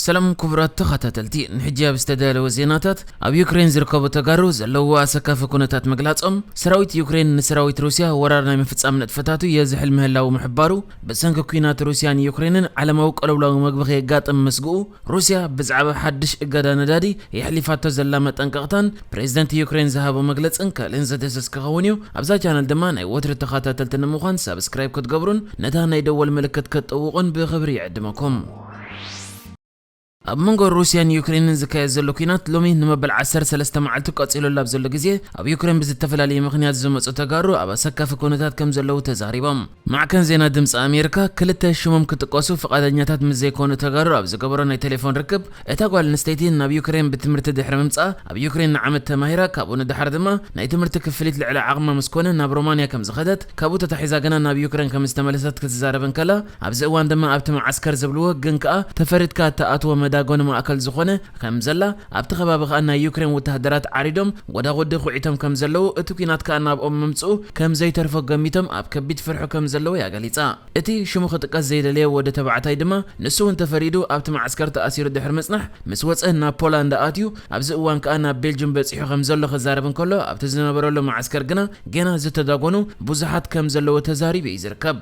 ሰላም ክቡራት ተኸታተልቲ፣ ንሕጂ ኣብ ዝተዳለወ ዜናታት፣ ኣብ ዩክሬን ዝርከቡ ተጋሩ ዘለውዎ ኣሰካፊ ኩነታት ምግላጾም፣ ሰራዊት ዩክሬን ንሰራዊት ሩስያ ወራር ናይ ምፍጻም ንጥፈታቱ የዝሕል ምህላው ምሕባሩ፣ ብሰንኪ ኲናት ሩስያን ዩክሬንን ዓለማዊ ቅልውላው መግቢ ከየጋጥም ምስግኡ፣ ሩስያ ብዛዕባ ሓድሽ እገዳ ነዳዲ የሕሊፋቶ ዘላ መጠንቀቕታን ፕሬዚደንት ዩክሬን ዝሃቦ መግለጽን ካልእን ዘደሰስ ክኸውን እዩ። ኣብዛ ቻነል ድማ ናይ ወትሪ ተኸታተልቲ ንምዃን ሳብስክራይብ ክትገብሩን ነታ ናይ ደወል ምልክት ክትጥውቑን ብኽብሪ ይዕድመኩም። ኣብ መንጎ ሩስያን ዩክሬንን ዝካየድ ዘሎ ኲናት ሎሚ ንመበል ዓሰርተ ሰለስተ መዓልቱ ቀጺሉሉ ኣብ ዘሎ ግዜ፣ ኣብ ዩክሬን ብዝተፈላለየ ምኽንያት ዝመጹ ተጋሩ ኣብ ኣሰካፊ ኩነታት ከም ዘለዉ ተዛሪቦም። ማዕከን ዜና ድምጺ ኣሜሪካ ክልተ ሽሞም ክጥቀሱ ፍቓደኛታት ምስ ዘይኮኑ ተጋሩ ኣብ ዝገበሮ ናይ ቴሌፎን ርክብ፣ እታ ጓል ኣንስተይቲ ናብ ዩክሬን ብትምህርቲ ድሕሪ ምምጻኣ፣ ኣብ ዩክሬን ንዓመት ተማሂራ፣ ካብኡ ንደሓር ድማ ናይ ትምህርቲ ክፍሊት ልዕሊ ዓቕማ ምስ ኮነ ናብ ሮማንያ ከም ዝኸደት፣ ካብኡ ተታሒዛ ግና ናብ ዩክሬን ከም ዝተመለሰት ክትዛረብ እንከላ፣ ኣብዚ እዋን ድማ ኣብቲ መዓስከር ዝብልዎ ግን ከኣ ተፈሪድካ እትኣትዎ መዳጎኒ ማእከል ዝኾነ ከም ዘላ፣ ኣብቲ ከባቢ ከኣ ናይ ዩክሬን ወተሃደራት ዓሪዶም ጎዳጉዲ ኹዒቶም ከም ዘለዉ፣ እቲ ኲናት ከኣ ናብኦም ምምጽኡ ከም ዘይተርፎ ገሚቶም ኣብ ከቢድ ፍርሒ ከም ዘለዉ እያ ገሊጻ። እቲ ሽሙ ክጥቀስ ዘይደለየ ወዲ ተባዕታይ ድማ ንሱ እውን ተፈሪዱ ኣብቲ መዓስከር ተኣሲሩ ድሕሪ ምጽናሕ ምስ ወጸ ናብ ፖላንድ ኣትዩ፣ ኣብዚ እዋን ከኣ ናብ ቤልጅም በጺሑ ከም ዘሎ ክዛረብ እንከሎ፣ ኣብቲ ዝነበረሉ መዓስከር ግና ገና ዝተዳጎኑ ብዙሓት ከም ዘለዉ ተዛሪቡ እዩ ዝርከብ።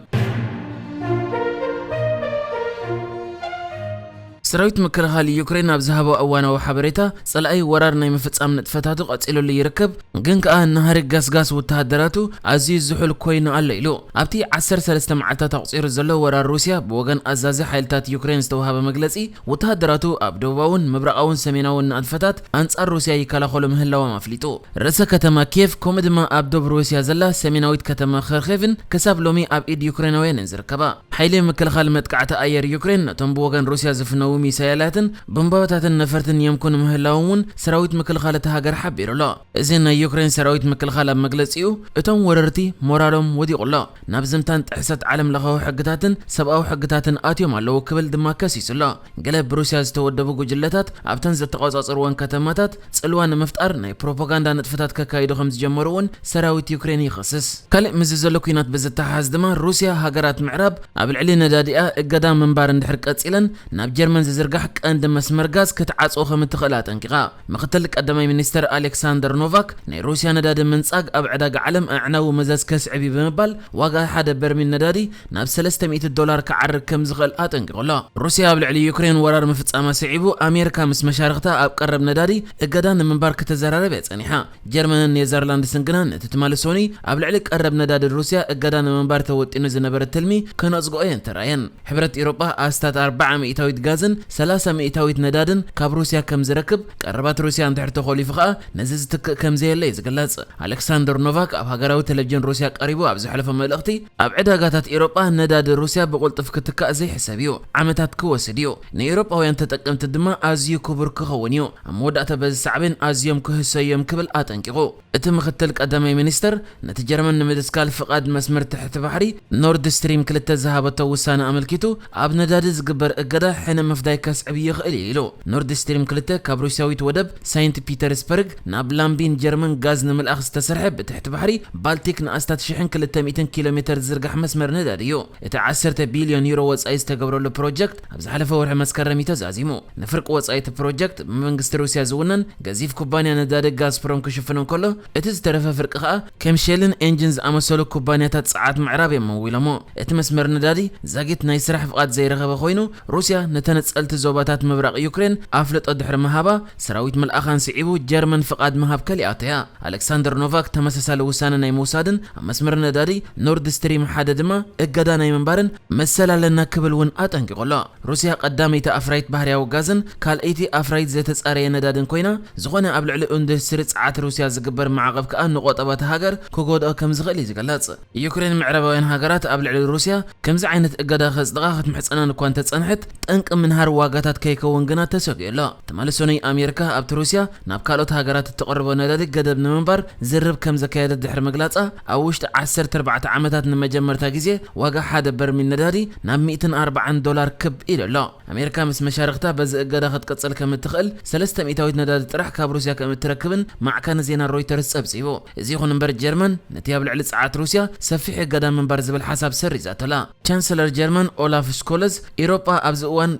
ሰራዊት ምክልኻል ዩክሬን ኣብ ዝሃቦ እዋናዊ ሓበሬታ፣ ጸላኢ ወራር ናይ ምፍጻም ንጥፈታቱ ቀጺሉሉ ይርከብ፣ ግን ከኣ ናህሪ ጋስጋስ ወተሃደራቱ ኣዝዩ ዝሑል ኮይኑ ኣሎ ኢሉ። ኣብቲ ዓሰርተ ሰለስተ መዓልታት ኣቑጺሩ ዘሎ ወራር ሩስያ፣ ብወገን ኣዛዚ ሓይልታት ዩክሬን ዝተዋህበ መግለጺ፣ ወተሃደራቱ ኣብ ደቡባውን ምብራቓውን ሰሜናውን ንጥፈታት ኣንጻር ሩስያ ይከላኸሉ ምህላዎም ኣፍሊጡ። ርእሰ ከተማ ኪየቭ፣ ከምኡ ድማ ኣብ ዶብ ሩስያ ዘላ ሰሜናዊት ከተማ ኸርኬቭን ክሳብ ሎሚ ኣብ ኢድ ዩክሬናውያን እየን ዝርከባ። ሓይሊ ምክልኻል መጥቃዕቲ ኣየር ዩክሬን ነቶም ብወገን ሩስያ ዝፍነዉ ሚሳይላትን ቦምባታትን ነፈርትን የምኩን ምህላዎም እውን ሰራዊት ምክልኻል እታ ሃገር ሓቢሩ ኣሎ። እዚ ናይ ዩክሬን ሰራዊት ምክልኻል ኣብ መግለጺኡ፣ እቶም ወረርቲ ሞራሎም ወዲቑ ኣሎ፣ ናብ ዝምታን ጥሕሰት ዓለም ለኻዊ ሕግታትን ሰብኣዊ ሕግታትን ኣትዮም ኣለዉ ክብል ድማ ከሲሱ ኣሎ። ገለ ብሩስያ ዝተወደቡ ጉጅለታት ኣብተን ዘተቖጻጸርወን ከተማታት ጽልዋ ንምፍጣር ናይ ፕሮፓጋንዳ ንጥፈታት ከካይዱ ከም ዝጀመሩ እውን ሰራዊት ዩክሬን ይኸስስ። ካልእ ምስዚ ዘሎ ኲናት ብዝተሓሓዝ ድማ፣ ሩስያ ሃገራት ምዕራብ ኣብ ልዕሊ ነዳዲኣ እገዳ ምንባር እንድሕር ቀጺለን፣ ናብ ጀርመን ዝዝርጋሕ ቀንዲ መስመር ጋዝ ክትዓጽዎ ከም እትኽእል ኣጠንቂቓ። ምኽትል ቀዳማይ ሚኒስተር ኣሌክሳንደር ኖቫክ፣ ናይ ሩስያ ነዳዲ ምንጻግ ኣብ ዕዳጋ ዓለም ኣዕናዊ መዘዝ ከስዕብ እዩ ብምባል፣ ዋጋ ሓደ በርሚል ነዳዲ ናብ ሰለስተ ሚእቲ ዶላር ክዓርግ ከም ዝኽእል ኣጠንቂቑ ኣሎ። ሩስያ ኣብ ልዕሊ ዩክሬን ወራር ምፍጻማ ስዒቡ፣ ኣሜሪካ ምስ መሻርኽታ ኣብ ቀረብ ነዳዲ እገዳ ንምንባር ክትዘራረብ እያ ጸኒሓ። ጀርመንን ኔዘርላንድስን ግና ነቲ ትማሊ ሰኑይ ኣብ ልዕሊ ቀረብ ነዳዲ ሩስያ እገዳ ንምንባር ተወጢኑ ዝነበረ ትልሚ ከነጽግኦ እየን ተራእየን። ሕብረት ኤውሮጳ ኣስታት ኣርብዓ ሚእታዊት ጋዝን ሰላሳ ሚእታዊት ነዳድን ካብ ሩስያ ከም ዝረክብ፣ ቀረባት ሩስያ እንድሕር ተኾሊፉ ከኣ ነዚ ዝትክእ ከም ዘየለ እዩ ዝግለጽ። ኣሌክሳንደር ኖቫክ ኣብ ሃገራዊ ቴሌቪዥን ሩስያ ቀሪቡ ኣብ ዘሕለፎ መልእኽቲ፣ ኣብ ዕዳጋታት ኤውሮጳ ነዳዲ ሩስያ ብቕልጡፍ ክትካእ ዘይሕሰብ እዩ። ዓመታት ክወስድ እዩ። ንኤውሮጳውያን ተጠቀምቲ ድማ ኣዝዩ ክቡር ክኸውን እዩ። ኣብ መወዳእታ በዚ ሳዕቤን ኣዝዮም ክህሰዩ እዮም ክብል ኣጠንቂቑ። እቲ ምኽትል ቀዳማይ ሚኒስተር፣ ነቲ ጀርመን ንምድስካል ፍቓድ መስመር ትሕቲ ባሕሪ ኖርድ ስትሪም ክልተ ዝሃበቶ ውሳነ ኣመልኪቱ፣ ኣብ ነዳዲ ዝግበር እገዳ ሕነ ምፍዳይ ከስዕብ ይኽእል እዩ ኢሉ። ኖርድ ስትሪም ክልተ ካብ ሩስያዊት ወደብ ሳይንት ፒተርስበርግ ናብ ላምቢን ጀርመን ጋዝ ንምልኣኽ ዝተሰርሐ ብትሕቲ ባሕሪ ባልቲክ ንኣስታት ሽሕን ክልተ ሚእትን ኪሎ ሜተር ዝርጋሕ መስመር ነዳዲ እዩ። እቲ ዓሰርተ ቢልዮን ዩሮ ወጻኢ ዝተገብረሉ ፕሮጀክት ኣብ ዝሓለፈ ወርሒ መስከረም እዩ ተዛዚሙ። ንፍርቂ ወጻኢ እቲ ፕሮጀክት ብመንግስቲ ሩስያ ዝውነን ገዚፍ ኩባንያ ነዳዲ ጋዝፕሮም ክሽፍኖ እንከሎ፣ እቲ ዝተረፈ ፍርቂ ከኣ ከም ሼልን ኤንጅን ዝኣመሰሉ ኩባንያታት ጸዓት ምዕራብ እዮም መዊሎሞ። እቲ መስመር ነዳዲ ዛጊት ናይ ስራሕ ፍቓድ ዘይረኸበ ኮይኑ፣ ሩስያ ንተነጸልቲ ዞባታት ምብራቕ ዩክሬን ኣፍልጦ ድሕሪ ምሃባ፣ ሰራዊት ምልኣኻን ስዒቡ ጀርመን ፍቓድ ምሃብ ከሊኣቶ እያ። ኣሌክሳንደር ኖቫክ ተመሳሳሊ ውሳነ ናይ ምውሳድን ኣብ መስመር ነዳዲ ኖርድ ስትሪም ሓደ ድማ እገዳ ናይ ምንባርን መሰል ኣለና ክብል እውን ኣጠንቂቑ ኣሎ። ሩስያ ቀዳመይቲ ኣፍራይት ባህርያዊ ጋዝን ካልኣይቲ ኣፍራይት ዘይተጻረየ ነዳድን ኮይና፣ ዝኾነ ኣብ ልዕሊ ኢንዱስትሪ ጸዓት ሩስያ ዝግበር ማዕቐብ ከኣ ንቆጠባ እታ ሃገር ክጎድኦ ከም ዝኽእል እዩ ዝግለጽ። ዩክሬን ምዕራባውያን ሃገራት ኣብ ልዕሊ ሩስያ ከምዚ ዓይነት እገዳ ከጽድቓ ክትምሕጸነን እኳ እንተጸንሐት፣ ጠንቂ ምንሃር ዋጋታት ከይከውን ግና ተሰጊኡ ኣሎ። ትማሊ ሰኑይ ኣሜሪካ ኣብቲ ሩስያ ናብ ካልኦት ሃገራት እተቕርቦ ነዳዲ ገደብ ንምንባር ዝርርብ ከም ዘካየደት ድሕሪ ምግላጻ፣ ኣብ ውሽጢ ዓሰርተ ኣርባዕተ ዓመታት ንመጀመርታ ግዜ ዋጋ ሓደ በርሚል ነዳዲ ናብ ሚእትን ኣርባዓን ዶላር ክብ ኢሉ ኣሎ። ኣሜሪካ ምስ መሻርኽታ በዚ እገዳ ክትቅጽል ከም እትኽእል፣ ሰለስተ ሚእታዊት ነዳዲ ጥራሕ ካብ ሩስያ ከም እትረክብን ማዕከን ዜና ሮይተርስ ጸብጺቡ። እዚ ይኹን እምበር፣ ጀርመን ነቲ ኣብ ልዕሊ ጸዓት ሩስያ ሰፊሕ እገዳ ምንባር ዝብል ሓሳብ ሰሪዛቶ ኣላ። ቻንሰለር ጀርመን ኦላፍ ስኮለዝ፣ ኤውሮጳ ኣብዚ እዋን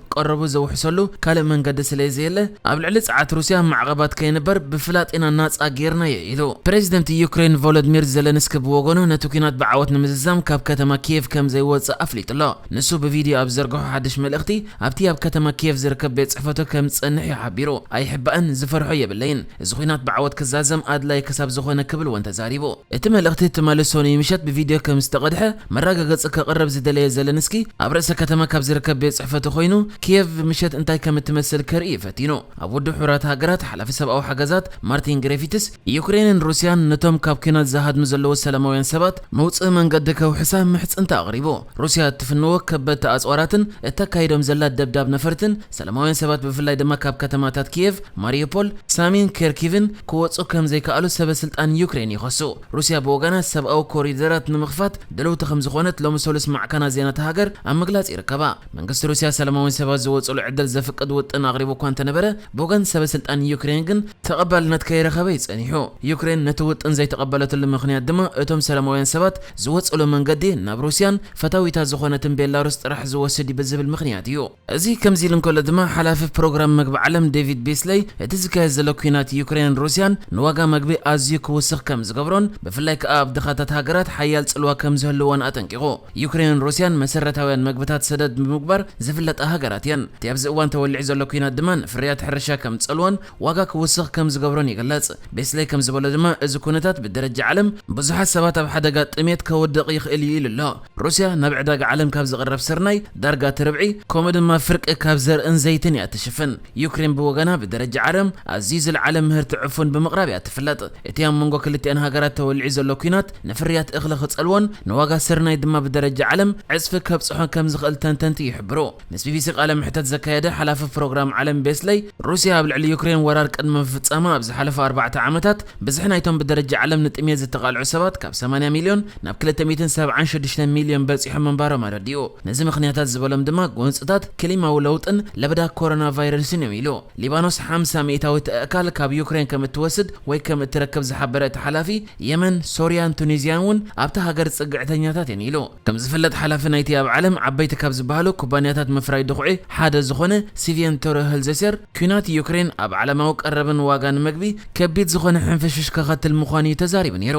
ዘውሕሰሉ ካልእ መንገዲ ስለ ዘየለ፣ ኣብ ልዕሊ ጸዓት ሩስያ ማዕቐባት ከይንበር ብፍላጥ ኢና ናጻ ጌርናዮ ኢሉ። ፕሬዚደንት ዩክሬን ቮሎድሚር ዘለንስኪ ብወገኑ፣ ነቲ ኲናት ብዓወት ንምዝዛም ካብ ከተማ ኪየቭ ከም ዘይወጽእ ኣፍሊጡ ኣሎ። ንሱ ብቪድዮ ኣብ ዝዘርግሖ ሓድሽ መልእኽቲ፣ ኣብቲ ኣብ ከተማ ኪየቭ ዝርከብ ቤት ጽሕፈቱ ከም ዝጸንሕ እዩ ሓቢሩ። ኣይሕባእን፣ ዝፈርሖ የብለይን። እዚ ኲናት ብዓወት ክዛዘም ኣድላይ ክሳብ ዝኾነ ክብል እውን ተዛሪቡ። እቲ መልእኽቲ ትማሊ ሰኑይ ምሸት ብቪድዮ ከም ዝተቐድሐ መረጋገጺ ከቕርብ ዝደለየ ዘለንስኪ፣ ኣብ ርእሰ ከተማ ካብ ዝርከብ ቤት ጽሕፈቱ ኮይኑ ኪየቭ ምሸት እንታይ ከም እትመስል ከርኢ እዩ ፈቲኑ። ኣብ ውድብ ሕቡራት ሃገራት ሓላፊ ሰብኣዊ ሓገዛት ማርቲን ግሪፊትስ፣ ዩክሬንን ሩስያን ነቶም ካብ ኲናት ዝሃድሙ ዘለዉ ሰላማውያን ሰባት መውጽኢ መንገዲ ከውሕሳ ምሕጽንታ ኣቕሪቡ። ሩስያ እትፍንዎ ከበድቲ ኣጽዋራትን እተካይዶም ዘላ ደብዳብ ነፈርትን ሰላማውያን ሰባት ብፍላይ ድማ ካብ ከተማታት ኪየቭ፣ ማሪዮፖል፣ ሳሚን ኬርኪቭን ክወጹ ከም ዘይከኣሉ ሰበ ስልጣን ዩክሬን ይኸሱ። ሩስያ ብወገና ሰብኣዊ ኮሪደራት ንምኽፋት ድልውቲ ከም ዝኾነት ሎሚ ሰሉስ ማዕከናት ዜና እታ ሃገር ኣብ ምግላጽ ይርከባ። መንግስቲ ሩስያ ሰላማውያን ሰባት ዝወጽሉ ዕድል ዘፍቅድ ውጥን ኣቕሪቡ እኳ እንተነበረ፣ ብወገን ሰበ ስልጣን ዩክሬን ግን ተቐባልነት ከይረኸበ እዩ ጸኒሑ። ዩክሬን ነቲ ውጥን ዘይተቐበለትሉ ምኽንያት ድማ እቶም ሰላማውያን ሰባት ዝወጽሉ መንገዲ ናብ ሩስያን ፈታዊታ ዝኾነትን ቤላሩስ ጥራሕ ዝወስድ እዩ ብዝብል ምኽንያት እዩ። እዚ ከምዚ ኢሉ እንከሎ ድማ፣ ሓላፊ ፕሮግራም መግቢ ዓለም ዴቪድ ቤስለይ፣ እቲ ዝካየድ ዘሎ ኲናት ዩክሬንን ሩስያን ንዋጋ መግቢ ኣዝዩ ክውስኽ ከም ዝገብሮን ብፍላይ ከኣ ኣብ ድኻታት ሃገራት ሓያል ጽልዋ ከም ዝህልዎን ኣጠንቂቑ። ዩክሬንን ሩስያን መሰረታውያን መግብታት ሰደድ ብምግባር ዝፍለጣ ሃገራት እየን። እቲ ኣብዚ እዋን ተወሊዑ ዘሎ ኲናት ድማ ንፍርያት ሕርሻ ከም ዝጸልዎን ዋጋ ክውስኽ ከም ዝገብሮን ይግለጽ። ቤስለይ ከም ዝበሎ ድማ፣ እዚ ኩነታት ብደረጃ ዓለም ብዙሓት ሰባት ኣብ ሓደጋ ጥሜት ከውድቕ ይኽእል እዩ ኢሉ ኣሎ። ሩስያ ናብ ዕዳጋ ዓለም ካብ ዝቕረብ ስርናይ ዳርጋ እቲ ርብዒ፣ ከምኡ ድማ ፍርቂ ካብ ዘርእን ዘይትን እያ ትሽፍን። ዩክሬን ብወገና ብደረጃ ዓለም ኣዝዩ ዝለዓለ ምህርቲ ዕፉን ብምቕራብ እያ ትፍለጥ። እቲ ኣብ መንጎ ክልቲኣን ሃገራት ተወሊዑ ዘሎ ኲናት ንፍርያት እኽሊ ክጸልዎን ንዋጋ ስርናይ ድማ ብደረጃ ዓለም ዕጽፊ ከብጽሖን ከም ዝኽእል ተንተንቲ ይሕብሩ። ምስ ቢቢሲ ቃለ ምሕተት ዘካየደ ሓላፊ ፕሮግራም ዓለም ቤስለይ፣ ሩስያ ኣብ ልዕሊ ዩክሬን ወራር ቅድሚ ምፍጻማ ኣብ ዝሓለፈ ኣርባዕተ ዓመታት ብዝሒ ናይቶም ብደረጃ ዓለም ንጥሜት ዝተቓልዑ ሰባት ካብ ሰማንያ ሚልዮን ናብ ክልተ ሚእትን ሰብዓን ሽዱሽተ ሚልዮን በጺሖም ምንባሮም ኣረዲኡ። ነዚ ምኽንያታት ዝበሎም ድማ ጎንጽታት ክሊማዊ ለውጥን ለበዳ ኮሮና ቫይረስን እዮም ኢሉ። ሊባኖስ ሓምሳ ሚእታዊት ኣእካል ካብ ዩክሬን ከም እትወስድ ወይ ከም እትረክብ ዝሓበረ እቲ ሓላፊ፣ የመን፣ ሶርያን ቱኒዝያን እውን ኣብታ ሃገር ጽግዕተኛታት እየን ኢሉ። ከም ዝፍለጥ፣ ሓላፊ ናይቲ ኣብ ዓለም ዓበይቲ ካብ ዝበሃሉ ኩባንያታት ምፍራይ ድኹዒ ሓደ ዝኾነ ሲቪየንቶሮ ሄልዘሴር፣ ኲናት ዩክሬን ኣብ ዓለማዊ ቀረብን ዋጋን መግቢ ከቢድ ዝኾነ ሕንፍሽፍሽ ከኸትል ምዃኑ እዩ ተዛሪቡ ነይሩ።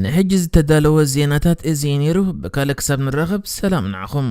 ንሕጂ ዝተዳለወ ዜናታት እዚ እዩ ነይሩ። ብካልእ ክሳብ ንራኸብ፣ ሰላም ንዓኹም።